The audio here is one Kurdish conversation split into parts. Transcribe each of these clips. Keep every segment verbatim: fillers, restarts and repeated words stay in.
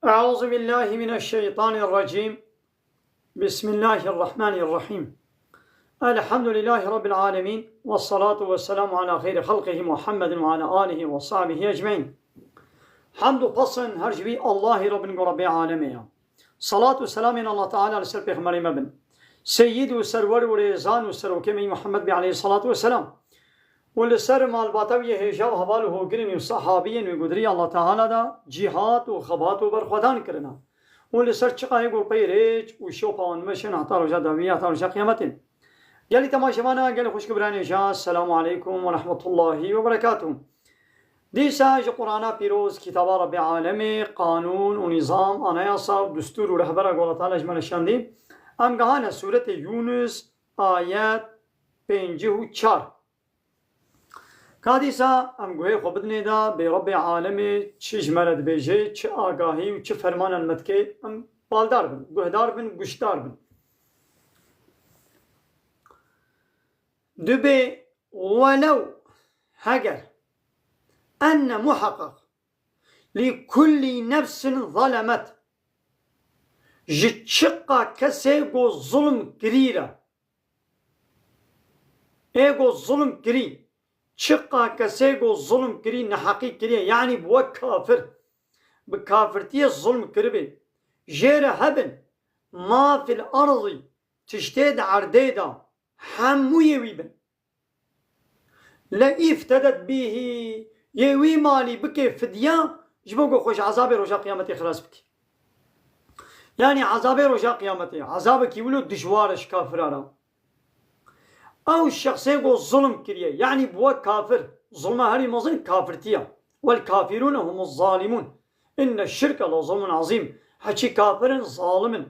أعوذ بالله من الشيطان الرجيم. بسم الله الرحمن الرحيم. الحمد لله رب العالمين، والصلاة والسلام على خير خلقه محمد وعلى آله وصحبه أجمعين. Hamd û pesn her ji vî Allahî re bin ku Rebbê alemê ye. Salat û selamên Allah Teala li ser Pêxemberê me bin. Seyyid û serwer û rêzan û serokê me Muhammed bî aleyhissalatu vesselam. Û li ser malbata wî yê hêja û heval û hogirên wî û sahabiyên wî gudirî Allah Teala da cîhat û xebat û berxwedan kirina. Û li ser çiqayê ku pey rêç û şopa wan meşin heta roja dawî, heta roja qiyametê. Gelî temaşevana, gelî xwişk û biranê ja, Selamu aleykum ve rahmetullahi ve berekatuh. Dîsa ji Qur'ana pîroz, kitaba Rebbê alemê, qanûn û nîzam, anayasa û destûr û rehbera ku Allah Teala ji me re şandî, em gehane sûretê Yûnis, ayet pêncî û çar. Ka dîsa em guhê xwe bidinê de bê Rebbê alemê çi ji me re dibêje, çi agahî û çi fermanan me dike, em baldar bin, guhdar bin, guşdar bin. Dibê welew, heger, enne muheqeq, li kullî nefsin zalemet, ji çiqa kesê ku zulm kirî re, ê ku zulm kirî, çiqa kesê ku zulm kirî, neheqî kiriye, yanî bi wek kafir, bi kafirtiyê zulm kiribê, jê re hebin, ma fil erdî, tiştê di erdê de, hemû yê wî bin. Le îftedet bîhî, yê wî malî bike fidya, ji bo ku xwe ji ezabê roja qiyametê xilas bike. Yanî ezabê roja qiyametê, ezabekî wilo dijwar e ji kafira re. Ew şexsê ku zulm kiriye, yanî bi wek kafir, zulma herî mezin kafirtiye. Wel kafirûne humuz zalimûn. Inne şirke le zulmun azîm. Heçî kafir in, zalim in.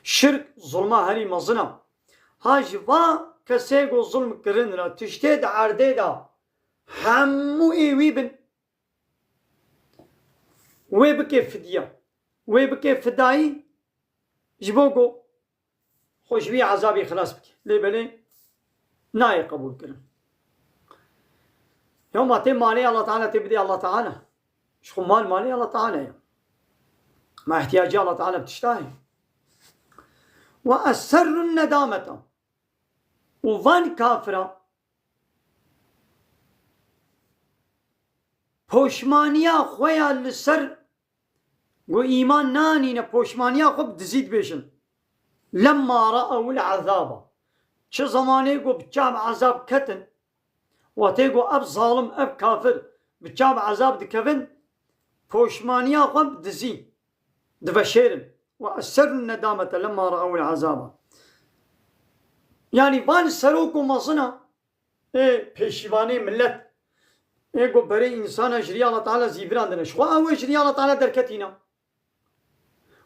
Şirk zulma herî mezin e. Ha ji va kesê ku zulm kirin re tiştê di erdê de hemû ê wî bin. Wê bike fidya. Wê bike fidayî ji bo ku xwe ji wî ezabî xilas bike. Lê belê nayê qebûl kirin. Ya ma tê malê Allah Teala tê bidê Allah Teala. Ji xwe mal malê Allah Teala ye. Ma ihtiyacê Allah Teala bi tişta ye. Ve esserrun nedameta. Û van kafira poşmaniya xwe ya li ser ku îman nanîne, poşmaniya xwe bi dizî dibêjin. Lemma re'ewil ezaba. Çi zemanê ku bi çav ezab ketin, wextê ku ev zalim, ev kafir bi çav ezab dikevin, poşmaniya xwe bi dizî diveşêrin. Ve esserrun nedamete lemma re'ewil ezaba. Yanî van serok û mezina ê pêşîvanê millet, ê ku berê însana ji riya Allah Teala zîvirandine. Ji xwe ew ê ji riya Allah Teala derketîne.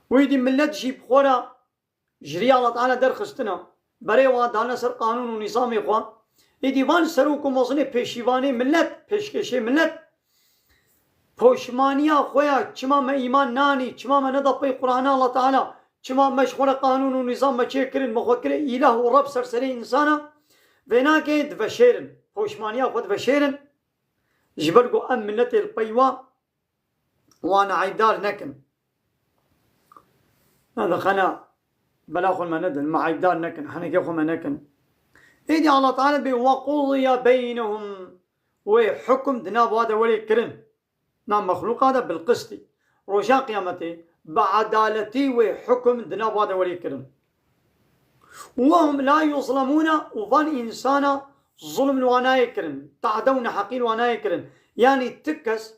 Wî dî millet jî bi xwe re ji riya Allah Teala derxistine. Berê wan dane ser qanûn û nîzamê xwe. Êdî van serok û mezinê pêşîvanê millet, pêşkêşê millet, poşmaniya xwe ya çima me îman nanî, çima me neda pey Qur'ana Allah Teala, çima me ji xwe re qanûn û nîzam me çêkirin, me xwe kire îlah û reb ser serê însana, vênakê diveşêrin. Poşmaniya xwe diveşêrin. Ji ber ku em miletê li pey wa wan eybdar nekin. Nedixene bela xwe me nedin, me eybdar nekin, henekê xwe me nekin. Êdî Allah Teala bê, "Ve qudiye beynehum", wê hukum di nav wa de werê kirin. Na mexluqa de bil qistî. Roja qiyametê bi edaletî wê hukum di nav wa de werê kirin. "Ve hum la yuzlemûne", û van însana zulm li wan nayê kirin, tade û neheqî li wan nayê kirin. Yanî ti kes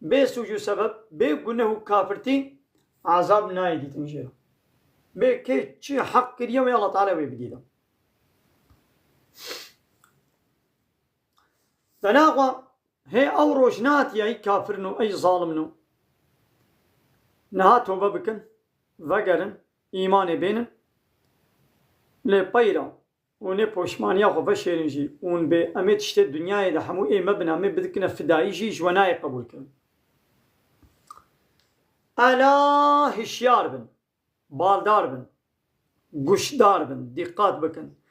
bê sûc û sebeb, bê guneh û kafirtî ezab nayê dîtin jê re. Bê kê çi heq kiriye wê Allah Teala wê bidî de. Bela xwe hê ew roj nehatiye, ey kafir in û ey zalim in û niha tobe bikin, vegerin, îmanê bênin. Lê peyra hûn ê poşmaniya xwe veşêrin jî, hûn bê em ê tiştê dinyayê de hemû ê me bin, em ê bidikine fidayî jî ji we nayê qebûl kirin. Ela hişyar bin, baldar bin, guşdar bin, dîqat bikin.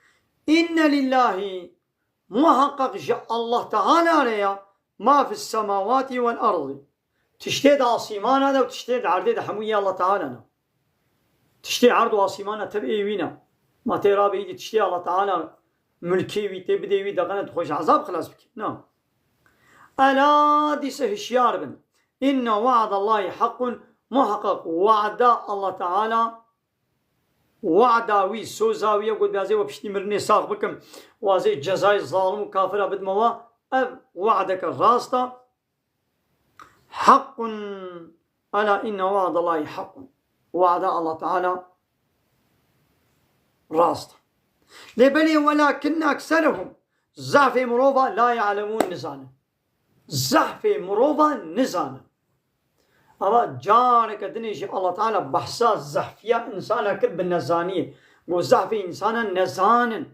Inne lillahî, muhaqqaq ji Allah Teala re ya, ma fis semawatî wel erdî. Tiştê di asîmana de û tiştê di erdê de hemû yê Allah Teala ne. Tiştê erd û asîmana tev ê wî ne. Ma tê rabê îdî tiştê Allah Teala milkê wî tê bidê wî, deqene tu xwe ji ezab xilas bikî. Na. Ela, dîse hişyar bin. Inne wa'dallahî haqqun, muheqeq wa'da Allah Teala, wa'da wî, soza wî ye, got, "Ez ê we piştî mirinê sax bikim, ez ê cezayê zalim û kafira bidime we." Ev wa'deke rast e. Haqqun, ela inne wa'dallahî haqqun. Wa'da Allah Teala rast e. Lê belê welakinne ekserehum, zehfê mirova la ya'lemûn, nizanin. Zehfê mirova nizanin. Ava careke dinê jî Allah Teala behsa zehfiya insana kir bi nezaniyê. Got, "Zehfê insana nezanin."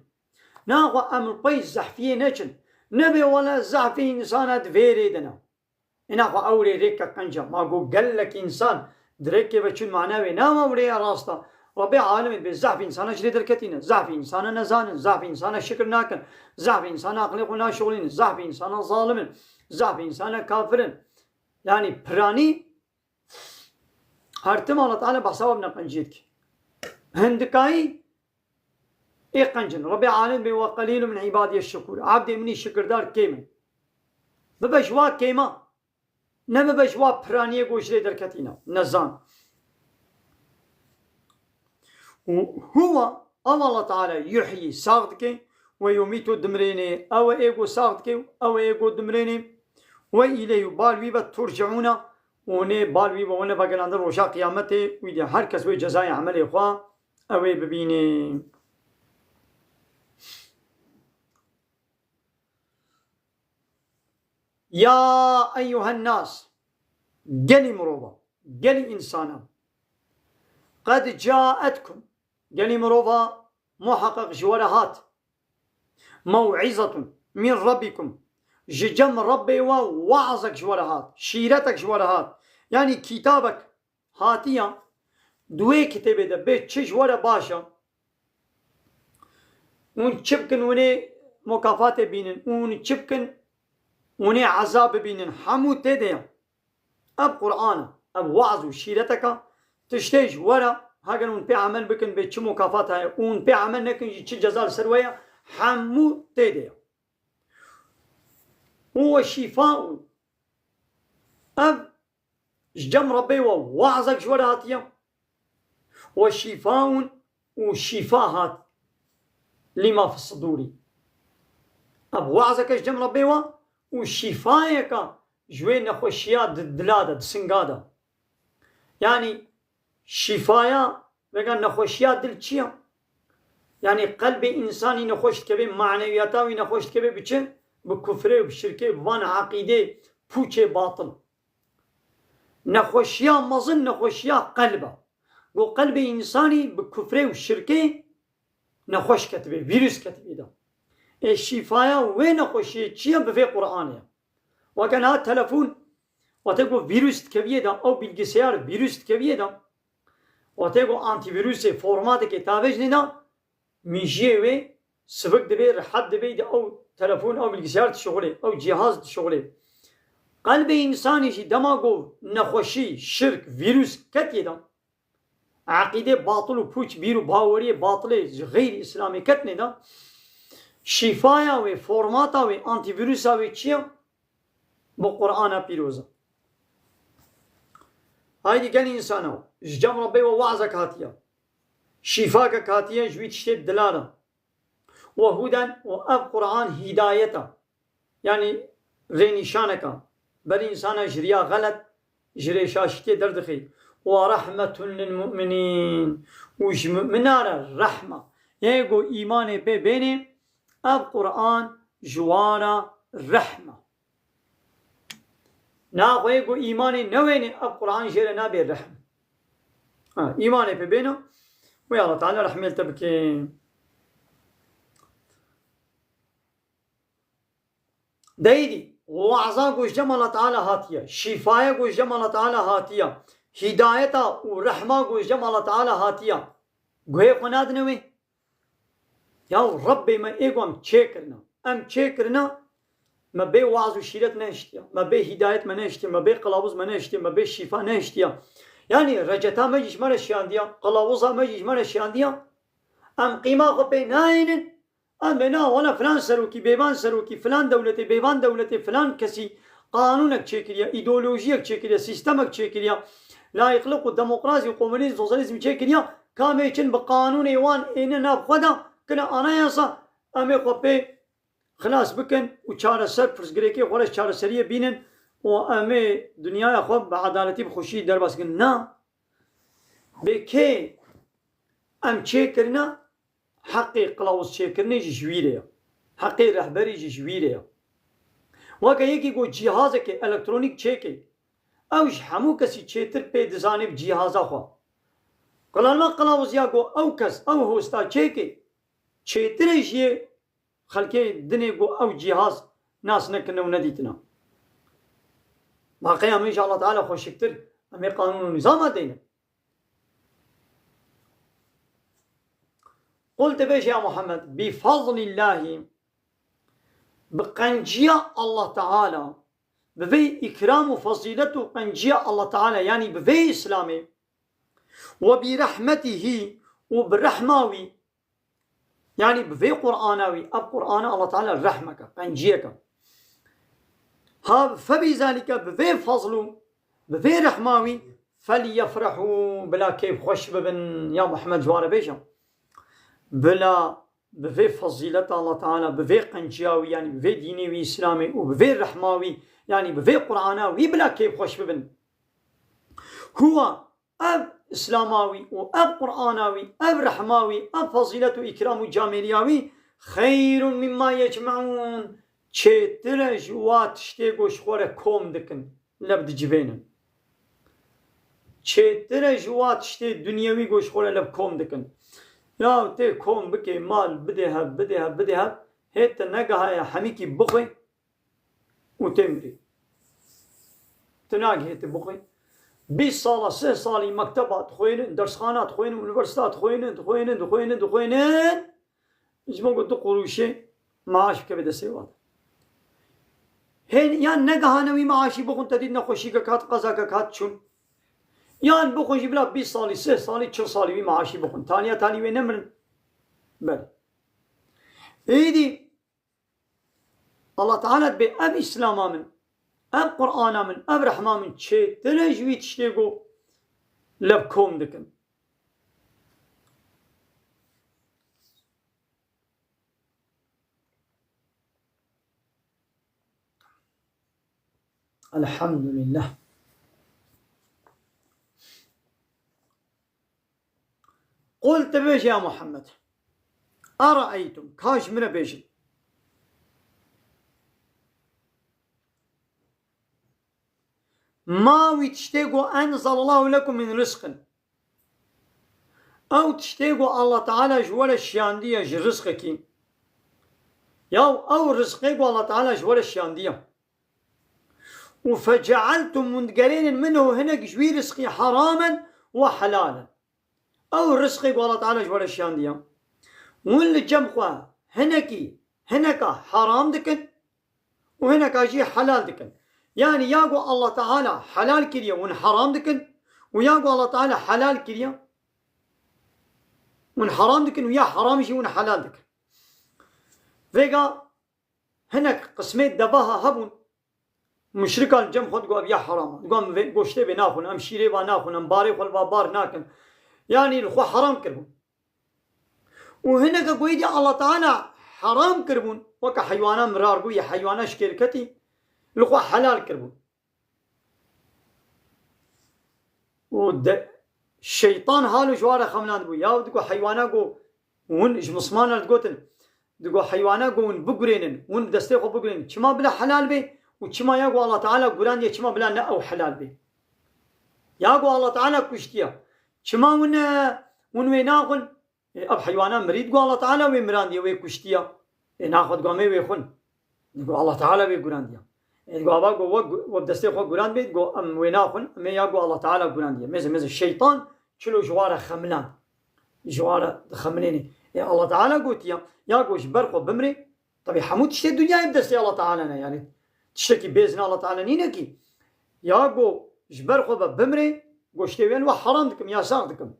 Naxwe em li pey zehfiyê neçin. Nebê wele zehfê insana di vê rê de ne. Îna xwe ew rê rêke qenc e. Ma got gelek însan di rêkê ve çûn, mana wê ne ma ew rêya rast e. Rebê alemê dibê zehf însana ji rê derketîne. Zehf însana nezanin, zehf însana şikir nakin, zehf însana aqilê xwe naşixulînin, zehf însana zalim in, zehf însana kafir in. Yanî piranî her tim Allah Teala behsa we bi neqenciyê dike. Hindikayî ê qenc in. Rebê alem dibê, "Ve qelîlun min îbadiye şekûr." Ebdê min î şikirdar kêm in. Bibe ji wa kêma. Ne bibe ji wa piraniyê ku ji rê derketîne. Nezan. Û huwa, ew Allah Teala yuhyî, sax dike, we yumîtu, dimrêne. Ew e ê ku sax dike, ew e ê ku dimrêne. We îleyhî, bal wî ve turceûne, û nê bal wî ve we ne vegelandin roja qiyametê, wî de her kes wê cezayê emelê xwe ew ê bibîne. Ya eyyuhen nas, gelî mirova, gelî însana, qed caetkum, gelî mirova muheqeq ji we re hat, mew'izetun min rabbikum, ji cem Rebbê we weazek ji we re hat, şîretek ji we re hat, yanî kitabek hatiya, di wê kitêbê de bê çi ji we re baş e, hûn çi bikin, hûn ê mukafatê bînin, hûn çi bikin, hûn ê ezab bibînin, hemû tê de ye. Ev Qur'an e, ev weaz û şîreteke, tiştê ji we re, heger hûn pê emel bikin, bê çi mukafat heye, û hûn pê emel nekin jî çi ceza li ser we ye, hemû tê de ye. Û we şîfa û ev ji cem Rebbê we weazek ji we re hatiye. We şîfaun û şîfa hat lima fi sidûrî. Ev weazeke ji cem Rebbê we û şîfayeke ji wê nexweşiya di dila de, di singa de. Yanî şîfaya vega nexweşiya dil çi ye? Yanî qelbê însanî nexweş dikeve, manewiyata wî nexweş dikeve bi çi? Bi kufrê û bi şirkê, bi van eqîdê pûçê batil. Nexweşiya mezin nexweşiya qelb e. Got qelbê însanî bi kufrê û şirkê nexweş ketibê, vîrus ketibê de. Ê şîfaya wê nexweşiyê çi ye? Bi vê Qur'anê ye. Weke niha telefon, wate ku vîrus dikeviyê de, ew bilgisayar vîrus dikeviyê de, wate ku antîvîrusê formatekê tavêjnê de, Mîjiyê wê sivik dibê, rihet dibê, de ew telefon, ew bilgisayar dişixulê, ew cîhaz dişixulê. Qelbê însanî jî dema ku nexweşî, şirk, vîrus ketiye de, eqîdê batil û pûç, bîr û baweriyê batilê ji xeyrî Îslamê ketine de, şîfaya wê, formata wê, antîvîrusa wê çi ye? Bi Qur'ana pîroz e. Haydî gel însano, ji cem Rebbê we weazek hatiye. Şîfakek hatiye ji wî tiştê dila de. We huden û ev Qur'an hîdayet e. Yanî rênîşanek e. Berî însana ji riya xelet, ji rêşaşîtiyê derdixê. Ve rahmetun lil mu'minîn. Û ji mu'mina re rehm e. Yê ku îmanê pê bênê, ev Qur'an ji wan re rehm e. Naxwe yê ku îmanê newênê, ev Qur'an jê re nabê rehm. Ha, îmanê pê bêne, wê Allah Teala rehmê li te bike. Deydî, weaza ku ji cem Allah Teala hatiye, şîfaya ku ji cem Allah Teala hatiye, hîdayeta û rehma ku ji cem Allah Teala hatiye, guhê xwe nadine wê? Ya Rebbê me, ê ku em çêkirine, em çêkirine, Me bê waz û şîret nehiştiya. Me bê hîdayet me nehiştiya. Me bê qilawuz me nehiştiya. Me bê şîfa nehiştiya. Yanî receta me jî ji me re şiyandiya. Qilawiza me jî ji me re şiyandiya. Em qîma xwe pê nayênin. Em bê na wala filan serokî, bêvan serokî, filan dewletê, bêvan dewletê, filan kesî qanûnek çêkiriye, îdeolojiyek çêkiriye, sîstemek çêkiriye. Layîqlik û demokrasî û komunîzm, sosyalîzm çêkiriye. Ka em ê çin bi qanûnê wan êne nav xwe de, kine anayasa, em ê xwe pê xilas bikin û çareser, pirsgirêkê xwe re çareseriyê bînin û em ê dinyaya xwe bi edaletî, bi xweşî derbas bikin. Na. Bê kê em çêkirine, heqê qilawuz çêkirinê jî ji wî re ye. Heqê rehberî jî ji wî re ye. Weke yekî ku cîhazekê elektronîk çêkê, ew ji hemû kesî çêtir pê dizanê bi cîhaza xwe. Qilal me qilawuz ya ku ew kes, ew hosta çêkê, çêtir e ji yê xelkê dinê ku ew cîhaz nas nekirine û nedîtine. Ma qey em ê ji Allah Teala xweşiktir, em ê qanûn û nîzama deynin. Qul, tu bêje ya Muhammed, bi fazlillahî, bi qenciya Allah Teala, bi vê îkram û fezîlet û qenciya Allah Teala, yanî bi vê Îslamê, we bi rehmetihî, û bi rehma wî, yanî bi vê Qur'ana wî, ev Qur'ana Allah Teala rehmek e, qenciyek e. Ha, febîzalîke, bi vê fezl û bi vê rehma wî, felyefrehû, bila kêfxweş bibin. Ya Muhammed, ji wan re bêje. Bila bi vê fezîleta Allah Teala, bi vê qenciya wî, yanî bi vê dînê wî Îslamê û bi vê rehma wî, yanî bi vê Qur'ana wî bila kêfxweş bibin. Huwa, ev Îslama wî û ev Qur'ana wî, ev rehma wî, ev fezîlet û îkram û camêriya wî, xeyrun mimma yecmeûn, çêtir e ji wa tiştê ku ji xwe re kom dikin, lev dicivênin. Çêtir e ji wa tiştê dinyewî ku ji xwe re lev kom dikin. Ya tê kom bikê, mal bidê hev, bidê hev, bidê hev, hê te negihaye hemîkî bixwê û tê mirî. Tu nagihê tu bixwî. Bîst sala, sih salî mekteba dixwênin, dersxana dixwênin, unîversîta dixwênin, dixwênin, dixwênin, dixwênin. Ji bo ku du qurûşê maaş bikeve destê wan. Hên, yan negihane wî maaşî bixwin, te dît nexweşîkek hat, qezakek hat çûn. Yan bixwin jî bila bîst salî, sih salî, çil salî wî maaşî bixwin. Taniya tanî wê nemirin. Belê. Êdî Allah Teala dibê ev Îslama min, ev Qur'ana min, ev rehma min çêtir e ji wî tiştê ku lev kom dikin. Elhamdülillah. Qul, tu bêje ya Muhammed. Eraeytum, ka ji min re bêjin. Ma wî tiştê ku enzelallahu lekum min rizqin. Ew tiştê ku Allah Teala ji we re şiyandiye ji rizqekî. Ya ew rizqê ku Allah Teala ji we re şiyandiye. Û fecealtum, hûn digerênin, minhu, hinek ji wî rizqî, heramen we helalen. Ew rizqê ku Allah Teala ji we re şiyandiye. Hûn li cem xwe hinekî, hineka heram dikin û hineka jî helal dikin. Yanî ya ku Allah Teala helal kiriye, hûn heram dikin û ya ku Allah Teala helal kiriye, hûn heram dikin û ya heram jî hûn helal dikin. Vêga hinek qismê devaha hebûn, muşrikan cem xwe digo ev ya heram e. Digo em vê goştê vê naxwin, em şîrê va naxwin, em barê xwe li va bar nakin. Yanî li xwe heram kiribûn. Û hineke ku êdî Allah Teala heram kiribûn, weke heywana mirar bû, ya heywana şikêrketî, li xwe helal kiribûn. Û de, şeytan halo ji wan re xemlandibû. Ya digo heywana ku hûn ji mismana re digotin, digo heywana ku hûn bigurênin, hûn bi destê xwe bigurênin. Çima bila helal bê û çima ya ku Allah Teala gurandiye, çima bila ne ew helal bê? Ya ku Allah Teala kuştiye. Çima hûn, e, hûn wê naxwin? Ê, ev heywana mirî, digo Allah Teala wê mirandiye, wê kuştiye. Ê, naxwe digo em ê wê xwin. Digo Allah Teala wê gurandiye. Ê, digo ava ku we gu-, we bi destê xwe gurand bê, digo em wê naxwin, em ê ya ku Allah Teala gurandiye. Mêze, mêze şeytan çilo ji wan re xemilan. Ji wan re dixeminênê. Ê, Allah Teala gotiye, ya ku ji ber xwe bimrê, Tabi hemû tiştê dinyayê bi destê Allah Teala ne, yani tiştekî bêzina Allah Teala nîne kî. Ya go ji ber xwe ve bimrê, goştê wê li we heram dikim, yasax dikim.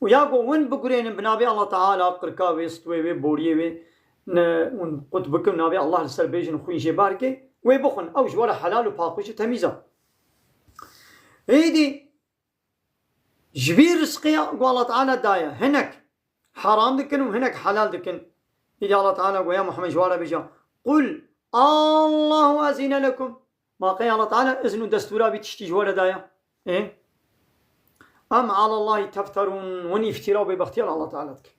Û ya go win bigurênin bi navê Allah Teala, qirka wê, stûyê wê, boriyê wê, ne, hûn qut bikin navê Allah li ser bêjin, xwîn jê barike, wê bixwin, ew ji we re helal û paqij û temîz e. Êdî ji vî rizqê ku Allah Teala daye, hinek heram dikin û hinek helal dikin. Îdî Allah Teala go ya Muhammed ji we re bêje, "Qul Allahu ezîne lekum." Ma qey Allah Teala izn û destûra vî tiştî ji we re daye? Ê? Em ala Allahî tefterûn, win îftîra û bêbextiya li Allah Teala dikin.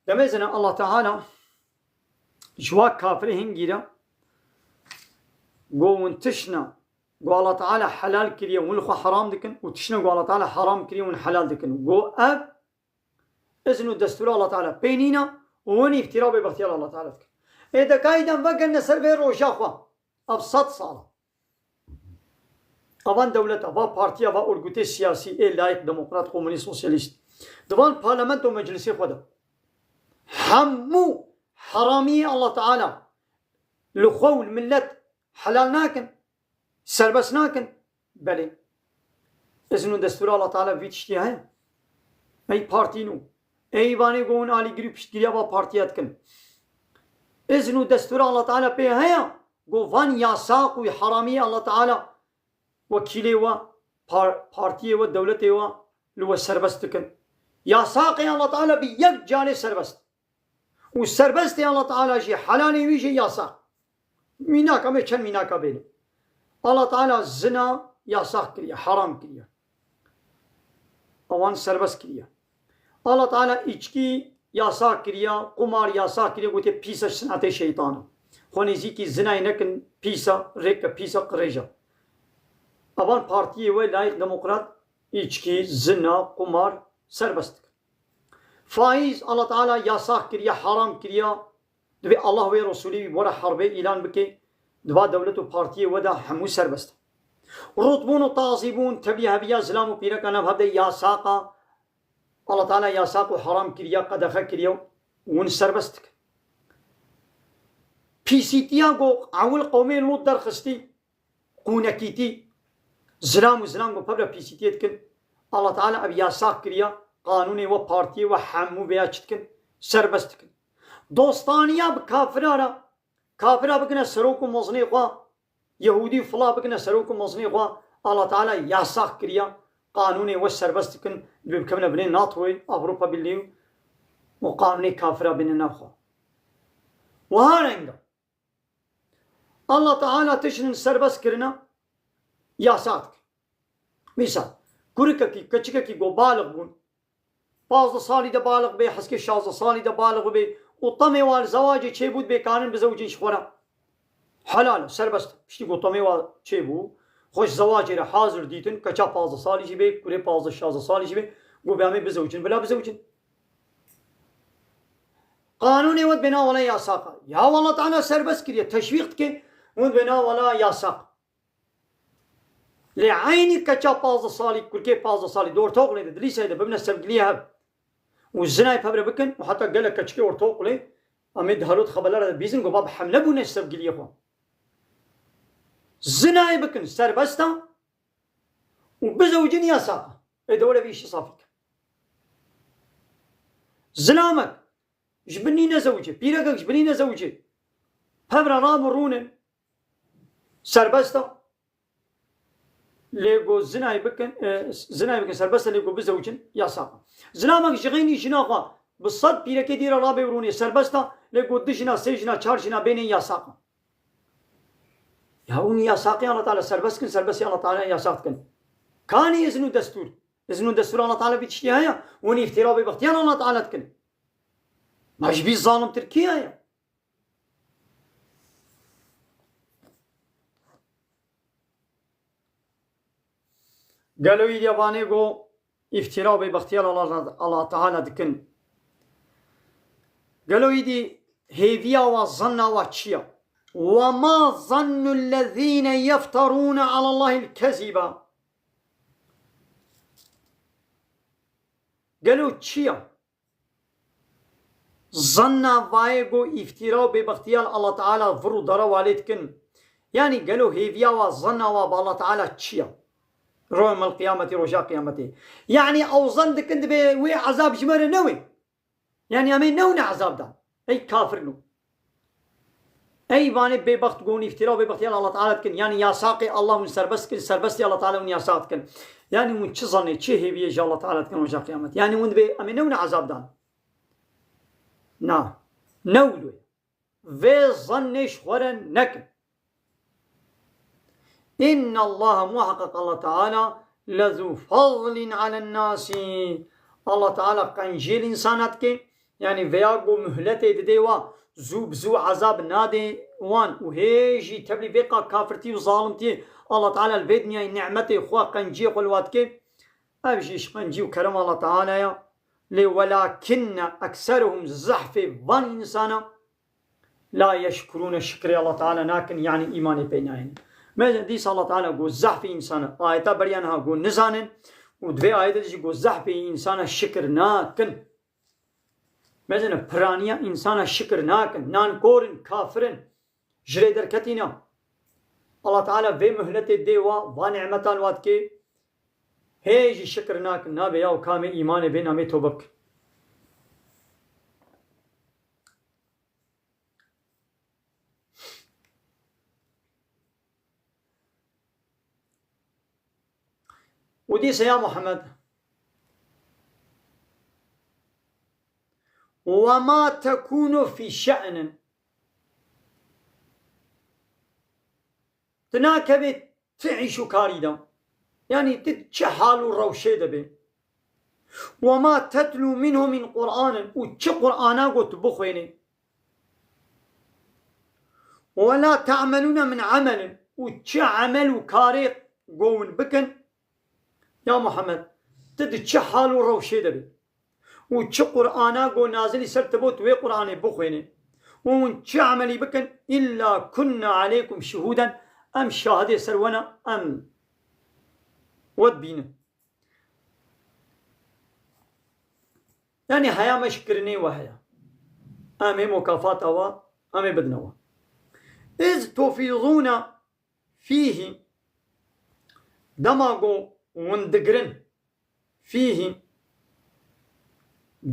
Demê zine Allah Teala ji wa kafirê hingî re go win tişna go Allah Teala helal kiriye, win li xwe heram dikin û tişna go Allah Teala heram kiriye, win helal dikin. Go ev izn û destûra Allah Teala pê nîne û win îftîra bêbextiya li Allah Teala dikin. Ê de kayden vegerine ser vê roja xwe. Ev sed sal e. Avan dewleta, va partiya, va örgütê siyasî ê layik, demokrat, komunîst, sosyalîst, di van parlamento meclisê xwe de hemû heramiyê Allah Teala li xwe û li millet helal nakin, serbest nakin. Belê. Izn û destûra Allah Teala vî tiştî heye? Ey partî nû. Ey vanê go hûn alîgirî û piştgiriya va partiya dikin. Izn û destûra Allah Teala pê heye? Go van yasaq û heramiyê Allah Teala wekîlê we, par-, partiyê we, dewletê we li we serbest dikin. Yasaqê Allah Teala bi yek carê serbest. Û serbestê Allah Teala jî, helalê wî jî yasaq. Mînak, em ê çend mînaka bêne. Allah Teala zina yasaq kiriye, heram kiriye. Awan serbest kiriye. Allah Teala îçkî yasaq kiriye, qumar yasaq kiriye, gotiye pîse, sinetê şeytan e. Xwe nêzîkî zinayê nekin, pîse, rêke pîse, qirêje. Avan partiyê we layik demokrat îçkî, zina, qumar serbest dikin. Faîz Allah Teala yasaq kiriye, heram kiriye. Divê Allah wê Resulî wî were herbê îlan bike, di va dewlet û partiyê we de hemû serbest e. Rotbûn û tazîbûn, tevî heviya zilam û pîreka nav hev de yasaqa, Allah Teala yasaq û heram kiriye, qedexe kiriye û win serbest dikin. Pîsîtiya ku ewil qewmê Lût derxistî, qûnekîtî, zilam û zilam ku pevre pîsîtiyê dikin, Allah Teala ev yasaq kiriye, qanûnê we, partiyê we, hemû vêya çi dikin, serbest dikin. Dostaniya bi kafira re, kafira bikine serok û mezinê xwe, Yehûdî û fila bikine serok û mezinê xwe, Allah Teala yasaq kiriye, qanûnê we serbest dikin, divê bikevine binê NATOyê, Avrupa Birlîhî û qanûnê kafira bêne nav xwe. Wiha reng e. Allah Teala tiştin serbest kirine, yasaq dike. Mîsal, kurikekî, keçikekî ku baliq bûn, pazdeh salî de baliq bê, heskê şazdeh salî de baliq bê û temê wan li zewacê çêbû, dibê karin bizewicin ji xwe re. Helal e, serbest e. Piştî ku temê wan çêbû, xwe ji zewacê re hazir dîtin, keça pazdeh salî jî bê, kurê pazdeh şazdeh salî jî bê, got, "Bê em ê bizewicin, bila bizewicin." Qanûnê we dibê na wela yasaq e. Ya wela Teala serbest kiriye, teşwîq dike, hûn dibê na wela yasaq. Lê eynî keça pazdeh salî, kurkê pazdeh salî, di ortaokulê de, di lîseyê de bibine sevgiliyê hev û zinayê pevre bikin û heta gelek keçikê ortaokulê, em ê di herot xeberlere de bîzin, got, "Bab hemle bûne ji sevgiliyê xwe." Zinayê bikin serbest e û bizewicin yasaq e. Ê dewle vî îşî safî ke. Zilamek ji binî nezewicê, pîrekek ji binî nezewicê, pevre rabin rûnin, serbest e. Lê ku zinayê bikin, e, zinayê bikin serbest e, lê ku bizewicin yasaq e. Zilamek ji xeynî jina xwe bi sed pîrekê dî re rabê û rûnê serbest e, lê ku du jina, sê jina, çar jina bênê yasaq e. Ya hûn yasaqê Allah Teala serbest dikin, serbestê Allah Teala yasaq dikin. Kanî izn û destûr? Izn û destûr Allah Teala vî tiştî heye? Hûn îftîra bêbextiyan Allah Teala dikin. Ma ji vî zalimtir kî heye? Gelo îdî vanê ku îftîra û bêbextiya li Allah, Allah Teala dikin? Gelo îdî hêviya wa, zanna wa çi ye? "Ve ma zannul lezîne yefterûne alallahil kezîba." Gelo çi ye? Zanna vayê ku îftîra û bêbextiya li Allah Teala vir û dara walê dikin. Yanî gelo hêviya wa, zanna wa bi Allah Teala çi ya? Rojemel qiyametî, roja qiyametê. Yanî ew zan dikin dibê wê ezab ji me re newê. Yanî em ê newne ezab dan. Ey kafirino. Ey vanê bêbext gon îftîra û bêbextiya li Allah Teala dikin. Yanî yasaqê Allah hûn serbest dikin, serbestê Allah Teala hûn yasaq dikin. Yanî hûn çi zanê, çi hêviyê ji Allah Teala dikin roja qiyamet? Yanî hûn dibê em ê newne ezab dan. Na. Ne wilo ye. Vê zannê ji xwe re nekin. Înne Allahe, muheqeq Allah Teala, lezû fezlin alen nasi. Allah Teala qenciyê li însana dike. Yanî veya ku muhletê didê wa, zû bi zû ezab nadê wan û hê jî tevlî vê qa kafirtî û zalimtiyê Allah Teala li vê dinyayê nimetê xwe, qenciyê xwe li wa dike. Ev jî ji qencî û kerema Allah Teala ya. Lê welakinne ekseruhum, zehfê van însana, la yeşkurûne, şikrê Allah Teala nakin, yanî îmanê pê nayên. Me dîsa Allah Teala got zehfê însana, ayeta beriya niha got nizanin û di vê ayetê de jî got zehfê însana şikir nakin. Mezine piraniya însana şikir nakin, nankor in, kafir in, ji rê derketî ne. Allah Teala vê muhletê dê wa, va nimetan wa dikê, hê jî şikir nakin, nabê ya û kamê îmanê bê namê tobe bikin. Û dîse ya Muhammed, وما تكون في شأن. Tu nakevê ti îş û karî de. Yanî tu çi hal û rewşê de bê. وما تتلو منه من قرآن. Û çi Qur'ana got tu bixwênê. ولا تعملون من عمل. Û çi emel û karê go hûn bikin. Ya Muhammed, tu di çi hal û rewşê de bî? Û çi Qur'ana go nazilî ser te bû, tu wê Qur'anê bixwênê. Û hûn çi emelî bikin, إلا كنا عليكم شهودا, em şahidê ser we ne, em we dibînin. Yanî heya me ji kirinê we heye. Em ê mukafata we, em ê bidine we. إذ تفيضون فيه, dema ku hûn digirin, فيه,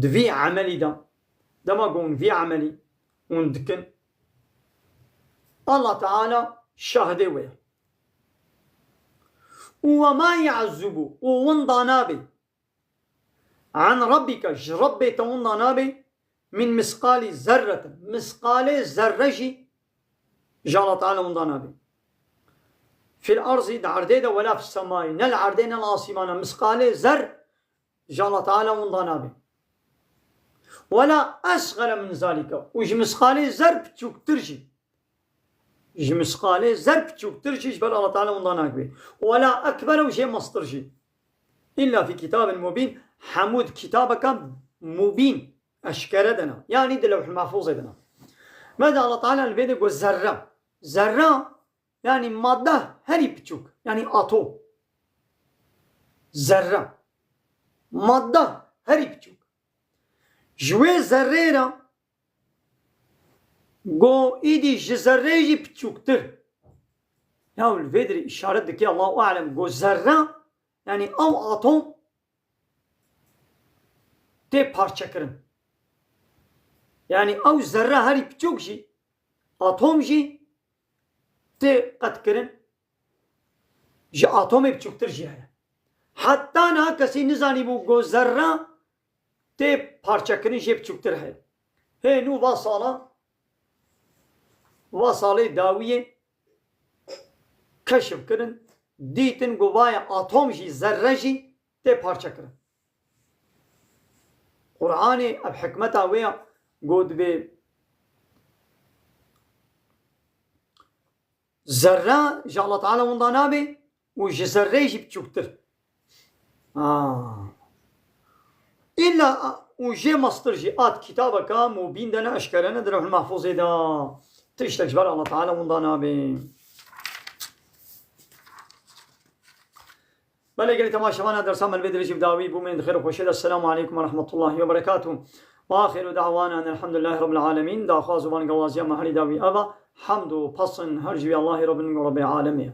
di vî emelî de, dema ku hûn vî emelî hûn dikin, Allah Teala şahidê we ye. Û وما يعزب, û winda nabê, عن ربك, ji Rebbê te winda nabê, من مثقال ذرة, misqalê zerre jî ji Allah Teala winda nabê. في الأرض, di erdê de, ولا في السماء, ne li erdê ne li asîmana, misqalê zer ji Allah Teala winda nabê. ولا أصغر من ذلك, û ji misqalê zer piçûktir jî. Ji misqalê zer piçûktir jî ji ber Allah Teala winda nakibê. ولا أكبر, û jê mestir jî. إلا في كتاب مبين, hemû di kitabeka mubîn, eşkere de ne. Yanî di Lewhul Mahfuzê de ne. Meda Allah Teala li vê de got zerre. Zerre, yanî madde herî piçûk. Yanî atom. Zerre. Madde herî piçûk. Ji wê zerrê re go îdî ji zerrê jî piçûktir. Ya li vê dirê îşaret dike, Allahu alem, go zerre, yanî ew atom tê parçekirin. Yanî ew zerre herî piçûk jî, atom jî tê qetkirin, ji atomê piçûktir jî heye. Heta niha kesî nizanîbû go zerre tê parçekirin jê piçûktir heye. Hê nû va sala, va salê dawiyê keşif kirin, dîtin ku vaye atom jî, zerre jî tê parçekirin. Qur'anê ev hikmeta wê ya, got dibê zerre ji Allah Teala winda nabê û ji zerreyê jî biçûktir. Ha. Îlla û jê mestir jî at kitabeka mubîn de ne, eşkere ne, di Lewhul Mahfuzê de. Tiştek ji ber Allah Teala winda nabê. Belê gelî temaşevana dersa me li vê dirê jî bi dawî bû, me di xêr û xweşê de. Esselamu aleykum ve rahmetullahi ve berekatuh. Wa axiru da'wana elhamdulillahi rabbil alemin. Daxwaz û bangewaziya me herî dawî ev e. Hemd û pesn her ji wî Allahê Rabbin û Rabbê alemê ye.